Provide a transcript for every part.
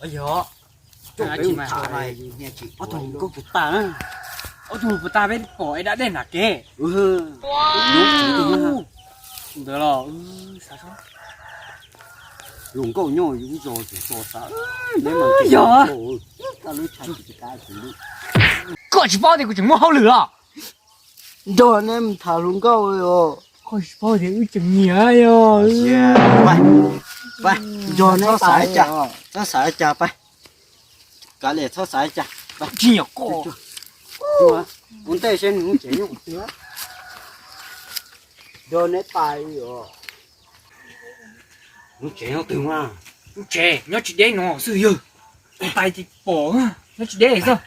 Yog, ob tug hluas nkauj puas tas, ob tug puas tas peb pom es da dej nram kev. Ntawd los, hluas nkauj nyob yus zos tseem so xav, yog, koj tsis paub tias kuv tseem muaj hauj lwm los? Nrog neb mus tham hluas nkauj os. Koj tsis paub tias wb tseem nyiam yog. Nrog neb txhob xav cas, txhob xav cas pab. Kav liam txhob xav cas. Tsis nyam koj. Ua ntej seb nws lub tsev nyob qhov twg. Nrog neb pais os. Lub tsev nyob twg mas? Lub tsev nyob tsis deb no xwb yog. Pais tsis pom, nyob tsis deb xwb.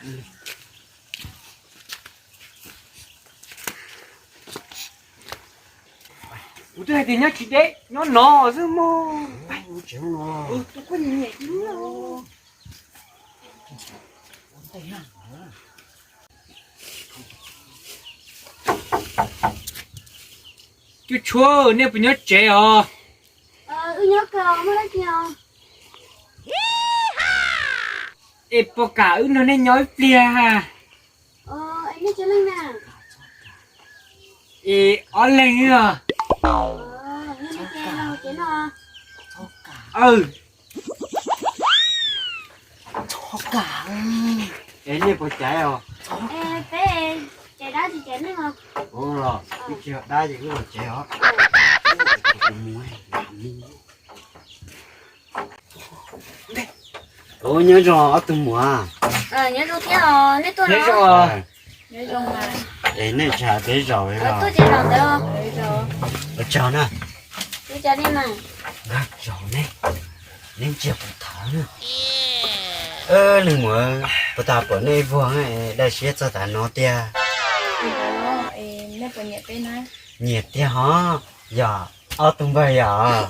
Kuv twb hais tias nyob tsis deb, nyob no xwb mog. Lub tsev no. Cuab tshuab, nej puas nyob tsev os? Es puas kam wb nrog nej nyob ib pliag? Es ob leeg os. Es nej puas caiv os? Ua los ib tsis dab ces wb los tsev os. Nyob zoo ob tug muam. Es nej tsis hais peb zaum li los? Ua tsaug na. Zaum ne, neb ntsia kuv thov na. Leej muam, puas tas pom nej vuag daj siab txog tav no tiag? Nyiam tiag hov, yog ob tug npawg yog.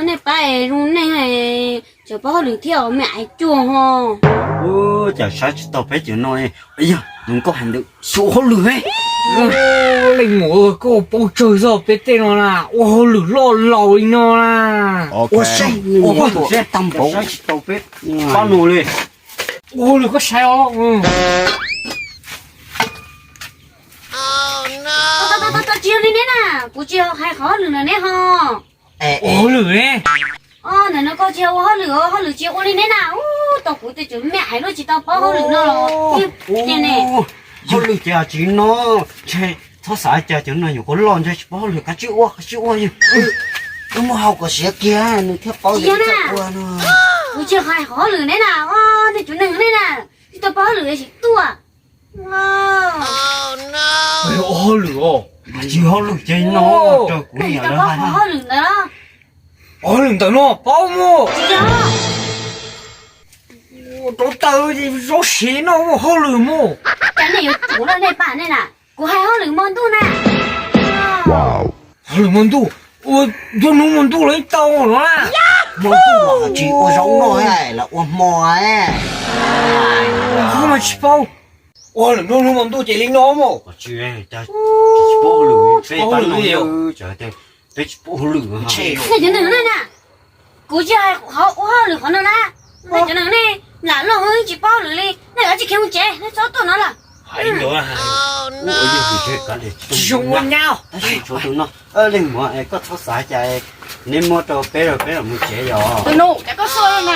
Nej pab es zoo neej, tseem paub hauj lwm thiab os, me aiv cuag ho. Ub, cas saib tsis tau peb cov no. Yog nws nkauj hais ntawd xyov ua hauj lwm he. Leej muam, koj paub tsawg txog peb tej no na, ua hauj lwm loj laus li no na. Ua saib, ua hauj lwm saib tag npaum, saib tsis tau peb pab nus li. Ua hauj lwm koj saib os. Tsis yog li neb na, kuv tsis hais qhov hauj lwm ntawm neb ho. Ua hauj lwm ne. Ntawm no koj tsis yog ua hauj lwm, hauj lwm tsis ua li neb na. Ub, tau kuv tej cov me aiv luaj tsis tau paub hauj lwm no los. Hauj lwm ces tsis no, ntshe txhob xav cas cov no nyuam qhuav loj ntshe tsis paub hauj lwm, kav tsij ua, kav tsij ua yog. Wb muab hau kom siav kiag nws thiaj paub tias wb txawj ua no. Kuv tsis hais qhov hauj lwm neb na, nej cov neeg neb na, tsis tau paub hauj lwm tsis tuaj. Ua hauj lwm os. Tsis hauj lwm ces no, raws kuv tsis tau paub qhov hauj lwm ntawd. Hauj lwm ntawm no paub mus. Rau taws zaub siv no ua hauj lwm mus. Cas nej yuav tsum loj nej pam nej na, kuv hais hauj lwm hmo ntuj na. Hauj lwm hmo ntuj, ua nruab hnub hmo ntuj los yeej tau no na. Hmo ntuj los tsis ua zaub noj los ua hmo. Koj mas tsis paub, ua hauj lwm nruab hnub hmo ntuj ces li no mus. Tsis paub hauj lwm, peb pab no, peb tsis paub hauj lwm. Nej cov neeg nej na, kuv tsis hais qhov ua hauj lwm qhov no na. Nej cov neeg nej lam loj tsis paub hauj lwm li, nej kav tsij khiav mus tsev, nej txhob tuaj no lawm. Tsis zoo ua nyab. Tab sis tshuav tus no, leej muam, koj txhob xav cas, neb muab rau peb, peb los mus tsev yog. Tus nus, cas koj xub na.